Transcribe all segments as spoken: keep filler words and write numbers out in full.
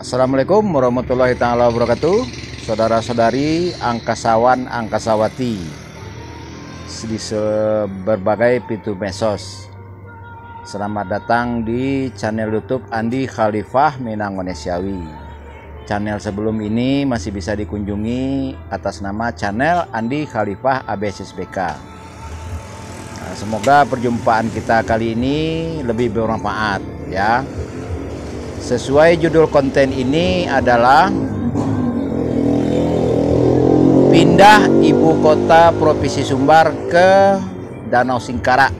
Assalamualaikum warahmatullahi taala wabarakatuh. Saudara-saudari, angkasawan, angkasawati di se-, berbagai pintu medsos. Selamat datang di channel YouTube Andi Khalifah Minang Manusiawi. Channel sebelum ini masih bisa dikunjungi atas nama channel Andi Khalifah A B S S B K. Nah, semoga perjumpaan kita kali ini lebih bermanfaat, ya. Sesuai judul konten ini adalah pindah ibu kota Provinsi Sumbar ke Danau Singkarak.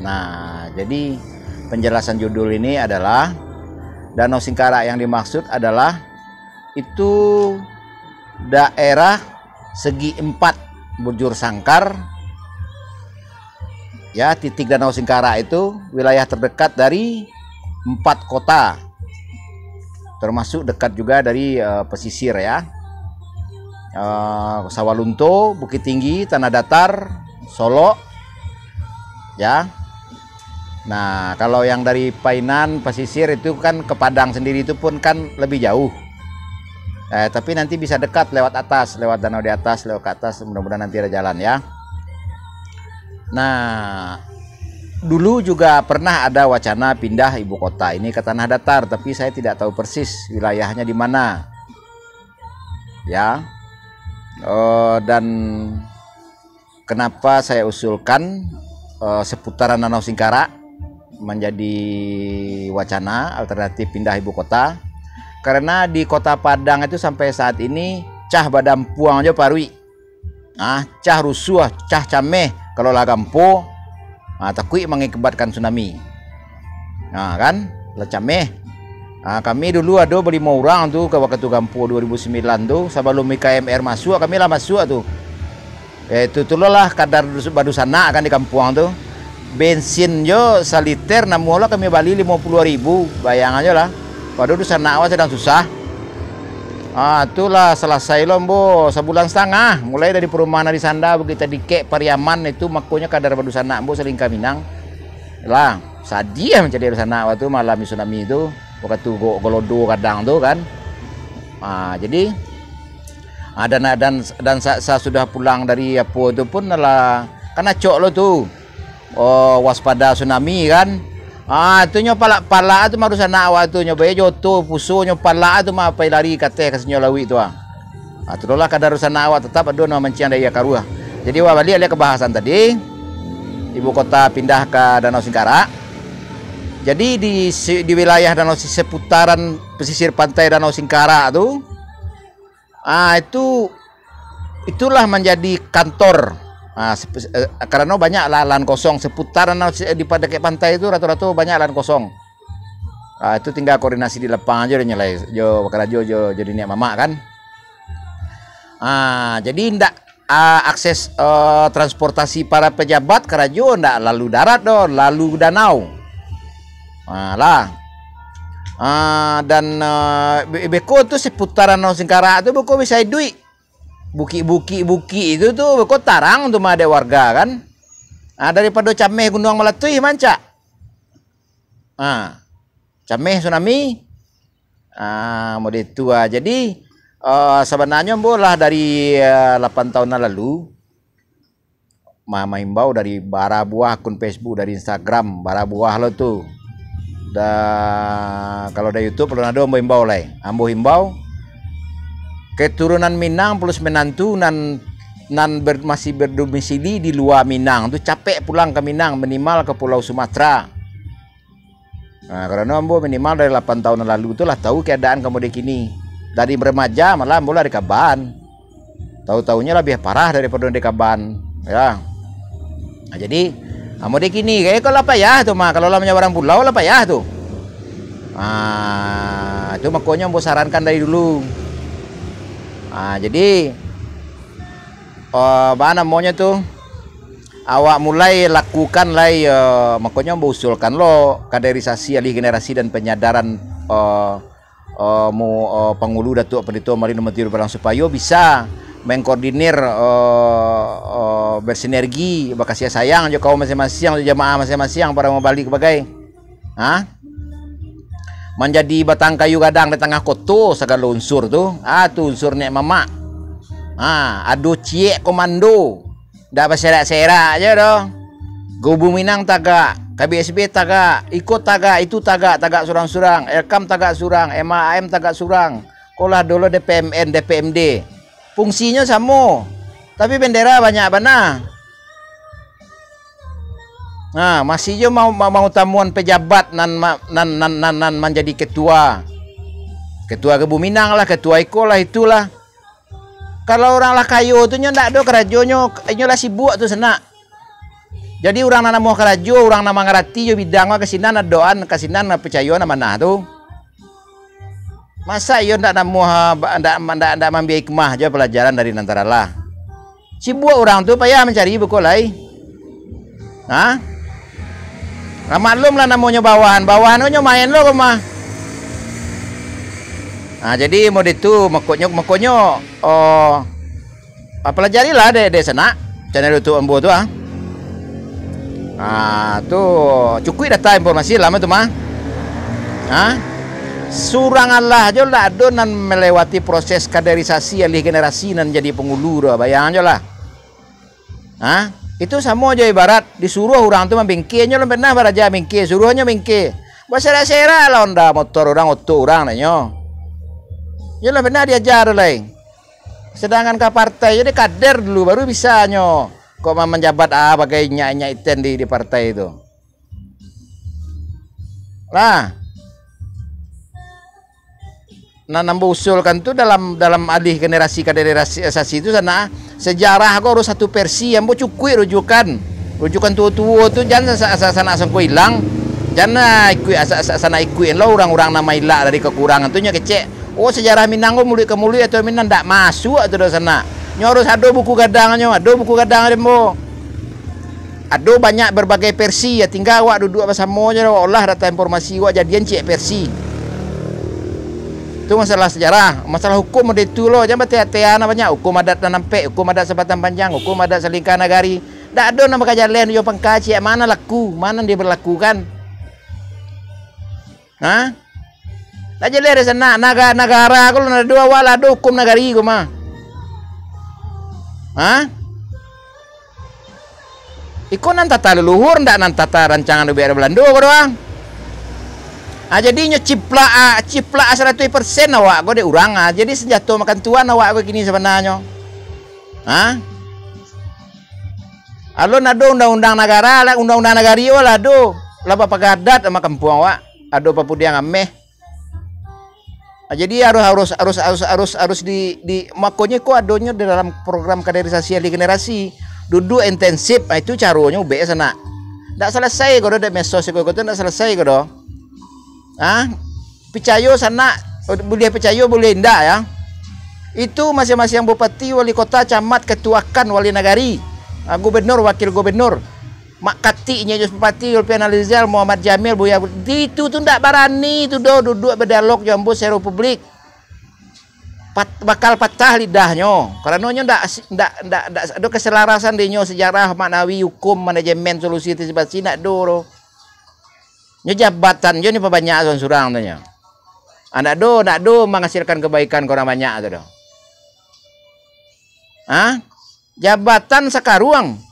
Nah, jadi penjelasan judul ini adalah Danau Singkarak yang dimaksud adalah itu daerah segi empat bujur sangkar, ya, titik Danau Singkarak itu wilayah terdekat dari empat kota, termasuk dekat juga dari, eh, pesisir, ya. Eh, Sawalunto, Bukittinggi, Tanah Datar, Solok, ya. Nah, kalau yang dari Painan, pesisir itu kan ke Padang sendiri itu pun kan lebih jauh. Eh, tapi nanti bisa dekat lewat atas, lewat danau di atas, lewat ke atas, mudah-mudahan nanti ada jalan, ya. Nah, dulu juga pernah ada wacana pindah ibu kota ini ke Tanah Datar, tapi saya tidak tahu persis wilayahnya di mana. Ya. Eh, dan kenapa saya usulkan, eh, seputaran Danau Singkarak menjadi wacana alternatif pindah ibu kota? Karena di Kota Padang itu sampai saat ini cah badampuang jo paruik. Ah, cah rusuah, cah cameh kalau lah gampo, ah, takuik mengakibatkan tsunami. Nah, kan? Lah cameh. Ah, kami dulu ado balimo urang tu ka wakatu gampo dua ribu sembilan tu, sabalum I K M R masuak, kami lah masuak tu. Eh, tu, tu lah kadar dus-, badusanak kan di kampuang tu. Bensin jo saliter namuah lah kami bali limo puluah ribu, bayang ajo lah. Padahal dusanak awak sadang susah. Ah, tu lah salasai lo, ambo, sabulan satangah. Mulai dari perumahan Arisanda, Bukik Tadikek, Pariaman itu, makonyo kadar badusanak ambo salingka Minang. Lah, sadiah mancaliak dusanak awak tu malam tsunami tu. Wakatu go-, galodo kadang tu kan. Ah, jadi, ah, dan, dan, dan sa-, sasudah pulang dari apo tu pun lah, kan acok lo tu. Oh, waspada tsunami kan. Ah, tu nyo palak-palak tu mah dusanak awak tu, nyo bae joto, puso nyo palak tu mah pai lari ka ateh ka sinyo lauik tu ah. Ah, tu lah kadar dusanak awak tetap ado nan manciang dari aka ruah. Jadi, awak baliak liak ka bahasan tadi. Ibu kota pindah ka Danau Singkarak. Jadi, di si-, di wilayah danau si-, seputaran pesisir pantai Danau Singkarak tu, ah, itu, itulah manjadi kantor. Ah, sep-, eh, karano banyak lah lahan kosong seputaran, eh, di padakek pantai tu rato-rato banyak lahan kosong. Ah, itu tinggal koordinasi di lapang ajo dek nyo lai, jo bakarajo jo, jo niniak mamak kan. Ah, jadi ndak, ah, akses, eh, transportasi para pejabat karajo ndak lalu darat doh, lalu danau. Ah, lah. Ah, dan, eh, be-, beko tu seputaran Danau Singkarak tu beko bisa iduik. Bukik-bukik, bukik itu tu beko tarang tu mah dek warga kan. Ah, daripado cameh Gunuang Malatuih mancak. Ah, cameh tsunami. Ah, model itu ah. Jadi, eh, sabananyo ambo lah dari, eh, lapan tahun nan lalu, ma-, maimbau dari bara buah akun Facebook, dari Instagram, bara buah lo tu. Da, kalau dari YouTube alun ado ambo imbau lai. Ambo imbau, keturunan Minang plus menantu nan, nan ber-, masih berdomisili di lua Minang tu capek pulang ka Minang, minimal ka Pulau Sumatera. Nah, karano ambo minimal dari lapan tahun nan lalu tu lah tahu keadaan ka mode kini. Dari remaja malah ambo lah di Kaban. Tahu-tahunyo labiah parah daripado di Kaban, ya. Nah, jadi, ah, mode kini, kayak kalau lah payah tu mah, kalau lah manyabarang pulau lah payah tu. Ah, itu makonyo ambo sarankan dari dulu. Ah, jadi, eh, apa namonyo tu? Awak mulai lakukan lai, eh, makonyo ambo usulkan lo kaderisasi alih generasi dan penyadaran, eh, eh, mu-, eh, pangulu Datuak Pandito Malino Mantiri Balang supayo bisa mengkoordinir, eh, eh, bersinergi, bakasiah sayang jo kaum masing-masing, jo jamaah masing-masing, para mubalik bagai. Ha? Manjadi batang kayu gadang di tangah koto sagalo unsur tu. Ah, tu unsur nek mamak. Ah, ado ciek komando. Ndak baserak-serak je doh. Kubu Minang tagak, K B S B tagak, iko tagak, itu tagak, tagak surang-surang, Elkam tagak surang, M A M tagak surang. Ko lah dulu D P M N, D P M D. Fungsinyo samo. Tapi bendera banyak bana. Nah, masih jo mau, mau, mau tamuan pejabat nan ma-, nan, nan, nan, nan manjadi ketua. Ketua Kubu Minang lah, ketua iko lah, itulah. Kalau urang lah kayo tu, nyo ndak ado karajonyo, inyo lah sibuk tu sanak. Jadi, urang nan namuah karajo, urang nan mangarati jo bidang, ka sinan adoan, ka sinan picayo nan manah tu. Masa iyo ndak namuah, ba-, ndak, ndak, ndak maambiak hikmah jo palajaran dari nan taralah? Sibuk urang tu, payah mancari buku lai. Ha? Lah maklum lah namonyo bawahan. Bawahan tu nyo main lo ko mah. Ha, jadi mode tu, makonyo, makonyo, oh, ah, palajarilah dek, dek sanak channel YouTube ambo tu, ah. Ah, tu cukuik data informasi lamo tu mah. Ha? Surang alah jo lah ado nan melewati proses kaderisasi alih generasi nan jadi pangulu tu, bayang jo lah. Ha? Itu samo jo ibarat disuruah urang tu mambengke, nyo lah pernah baraja mengke, suruahnyo mengke. Baserak-serak lah onda motor urang, oto urang, nyo. Nyo lah pernah diaja tu lai. Sedangkan ka partai jadi kader dulu, baru bisa nyo kok ma-, manjabat, ah, bagai inyak-inyak iten di, di partai tu. Nah, nan ambo usulkan tu dalam, dalam alih generasi kaderisasi tu sanak, sejarah ko harus satu versi, ambo cukuik rujukan. Rujukan tuo-tuo tu jan sa-, sa-, sanak sangko ilang. Jan, ah, ikuik, sa-, sa-, sanak ikuik lo urang-urang nan mailak dari kakurangan tu, nyo kecek. Oh, sejarah Minang ko muluik ka muluik atau Minang ndak masuak tu doh sanak. Nyo harus ado buku gadangnyo, ado buku gadang dek ambo. Ado banyak berbagai versi, ya, tingga awak duduak basamo je, awak olah data informasi, awak jadian ciek versi. Tu masalah sejarah, masalah hukum ado itu lo, jan batea-tea nan banyak, hukum adat nan ampek, hukum adat sabatang panjang, hukum adat salingka nagari. Ndak ado nan bakajalan jo pangka ciek ma nan laku, ma nan diberlakukan. Ha? Lah jaleh dek sanak, naga-, nagara ko lah ado, awak lah ado hukum nagari ko mah. Ha? Iko nan tata leluhur, ndak nan tata rancangan U B R Belando ko doh, ah. Ah, jadi inyo ciplak, ah, ciplak, ah, saratuih persen awak ko dek urang, ah. Jadi sanjato makan tuan awak ko kini sabananyo. Ha? Alun ado undang-undang nagara, lah, undang-undang nagari awak lah ado. Lah bapagadat sama kampuang awak. Ado papudiang ameh. Ah, jadi harus, harus, harus, harus, harus, harus di, di, makonyo ko adonyo di dalam program kaderisasi alih generasi. Duduak intensif, ah, itu caronyo ubek sanak. Ndak selesai ko doh dek mesos iko, iko tu ndak selesai ko doh. Ah, picayo sanak, buliah picayo, buliah indak, ya. Itu masing-masing bupati, wali kota, camat, ketuakan, wali nagari, ah, gubernur, wakil gubernur. Mak Katik inyo jo Bupati Zulfian Alizal, Muhammad Jamil, Buya Gu-, itu tu ndak barani tu doh duduak badialog jo ambo secara publik. Pat-, bakal patah lidahnyo. Karano nyo ndak si-, ndak, ndak, ndak ado keselarasan dek nyo sejarah, maknawi, hukum, manajemen, solusi, antisipasi, ndak ado doh. Nyo jabatan jo nyo pabanyak surang-surang tu nyo. Ah, ndak ado, ndak ado manghasilkan kebaikan ka urang banyak tu doh. Ha? Jabatan sakaruang.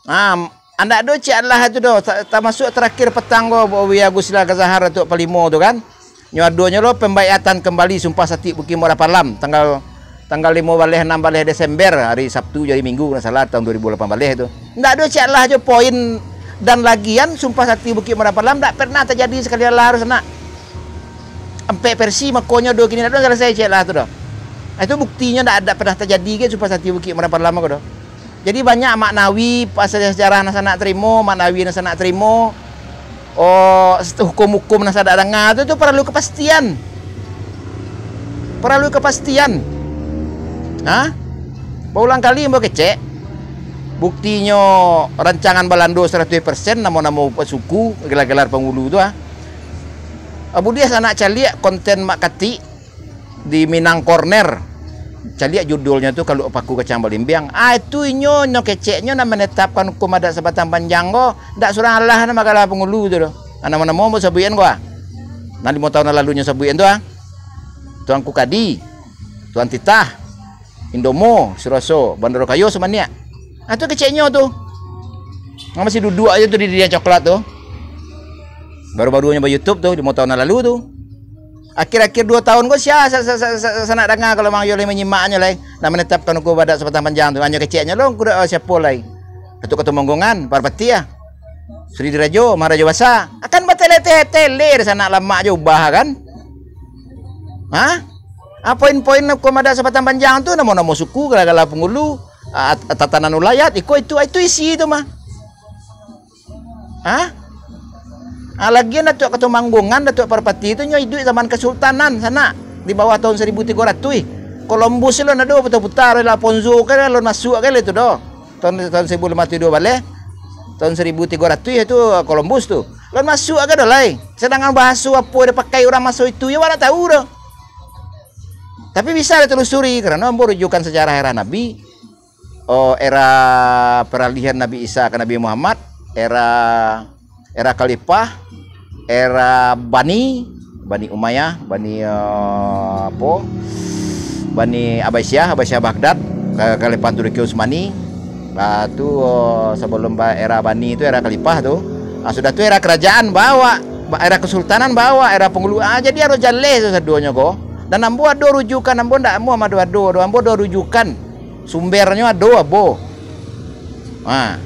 Ha, andak do cik alah tu doh, ta-, tamasuak tarakhir patang ko, Buya Agus Silalahi Akbar Zahar Datuak Panglimo tu kan. Nyo adonyo lo pembaiatan kembali Sumpah Satik Bukik Muara Palam, tanggal, tanggal limo baleh, anam baleh Desember, hari Sabtu jadi Minggu, ndak salah, tahun dua ribu lapan baleh tu. Ndak do cik alah jo poin dan lagian Sumpah Satik Bukik Muara Palam ndak pernah tajadi sakali alah tu sanak. Ampek versi, makonyo do kini ndak do salasai cik alah tu doh. Itu buktinyo ndak, ndak pernah tajadi ge Sumpah Satik Bukik Muara Palam ko doh. Jadi banyak maknawi, pasal sejarah nan sanak tarimo, maknawi nan sanak tarimo, oh, hukum-hukum nan sanak danga tu, tu paralu kepastian. Paralu kepastian. Ha? Baulang kali ambo kecek, buktinyo rancangan Balando saratuih persen, namo-namo suku, gelar-gelar pangulu tu, ha. Abu Diah sanak caliak konten Mak Katik, di Minang Corner. Caliak judulnyo tu, Kaluak Paku Kacang Balimbiang. Ah, itu inyo, nyo keceknyo nan manetapkan hukum adat Sabatang Panjang ko. Ndak surang alah nan bagala pangulu tu doh. Ah, namo-namo ambo sabuikan ko, ah. Nan limo taun nan lalu nyo sabuik tu, ah. Tuanku Kadi, Tuan Titah, Indomo, Suroso, Bandaro Kayo, Sumaniak. Ah, tu keceknyo tu. Nan masih duduak aja tu di Durian Coklat tu. Baru-baru nyo ba-YouTube tu, limo taun nan lalu tu. Akhir-akhir duo taun ko sia sa-, sa-, sa-, sa-, sanak danga kalau mang yo lai manyimaknyo lai. Nak manetapkan Ungku Badak Sapatang Panjang tu. Hanyo keceknyo lo, Ungku Da-, siapo lai. Datuk Katumangguangan, Parpatiah. Sri Dirajo, Maharajo Basa. Akan batele-tele sanak lamak jo ubah kan? Ha? Ah, poin-poin Ungku Badak Sapatang Panjang tu namo-namo suku, gala-gala pangulu, ah, tatanan ulayat, iko itu, itu isi tu mah. Ha? Ah, lagian Datuk Katumangguangan, Datuk Parpatiah tu nyo iduik zaman Kesultanan sanak, di bawah tahun saribu tigo ratuih. Columbus lo ndak ado puta-puta, lah Alfonso ka, lah masuak ka lah tu doh. Tahun, tahun saribu limo ratuih duo baleh, tahun saribu tigo ratuih itu Columbus tu. Lah masuak ka doh lai. Sadangkan bahaso apo dipakai urang maso itu, yo awak ndak tahu doh. Tapi bisa ditelusuri, karano ambo rujukan sejarah era Nabi, oh, era peralihan Nabi Isa ka Nabi Muhammad, era, era khalifah, era Bani, Bani Umayyah, Bani, eh, apo, Bani Abbasiyah, Abbasiyah Baghdad, ka-, khalifah Turki Utsmani. Lah tu, eh, sabalum ba-, era Bani tu, era khalifah tu. Ah, sudah tu era kerajaan bawak, ba-, era kesultanan bawak, era pangulu. Ah, jadi harus jaleh tu sadonyo ko. Dan ambo ado rujukan, ambo ndak ambo mado-ado doh, ambo ado rujukan. Sumbernyo ado, abo. Ha.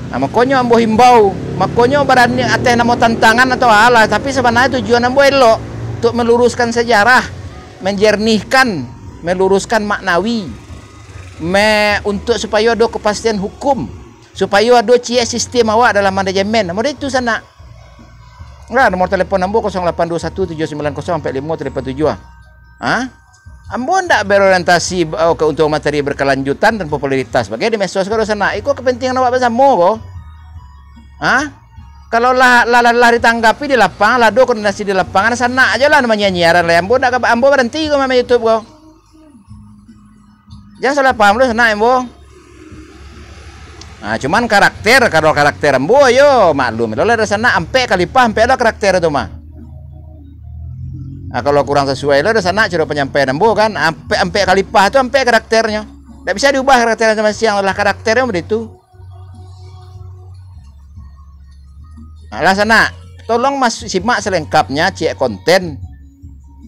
Nah, makonyo ambo himbau, makonyo barani ateh namo tantangan atau alah, tapi sabananyo tujuan ambo elok, untuk meluruskan sejarah, menjernihkan, meluruskan maknawi, me-, untuk supayo ado kepastian hukum, supayo ado ciek sistem awak dalam manajemen. Model itu sanak. Lah, nomor telepon ambo kosong lapan dua satu tujuh sembilan kosong ampek limo lapan tujuh ah. Ha? Ambo ndak berorientasi, oh, keuntungan materi berkelanjutan dan popularitas. Bagai di medsos ko, sanak. Iko kepentingan awak basamo ko. Ha? Kalau lah, lah, lah, lah ditanggapi di lapangan, lah ado koordinasi di lapangan, sanak ajo lah manyiaran lai. Ambo ndak ka, ambo baranti ko main YouTube ko. Jan salah paham lo sanak, ambo. Nah, cuman karakter, kalau karakter ambo, yo, maklum lo lah, sanak, ampek khalifah, ampek lo karakter tu mah. Nah, kalau kurang sasuai lo, sanak, caro panyampaian ambo kan, ampek, ampek khalifah tu ampek karakternyo. Ndak bisa diubah karakter masing-masing, lah karakternyo begitu. Nah, lah sanak, tolong mas-, simak selengkapnya, ciek konten.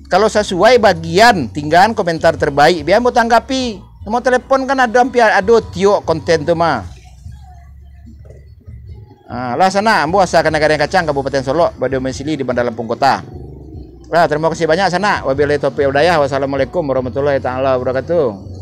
Kalau sasuai bagian, tinggaan komentar terbaik, bia ambo tanggapi. Nomor telepon kan ado, ampia ado tiok konten tu mah. Ah, lah sanak, ambo asa ka Nagari Kacang, Kabupaten Solok, badomisili di Bandar Lampung Kota. Lah, terima kasih banyak sanak. Wabillahi taufiq wal hidayah. Wassalamualaikum warahmatullahi taala wabarakatuh.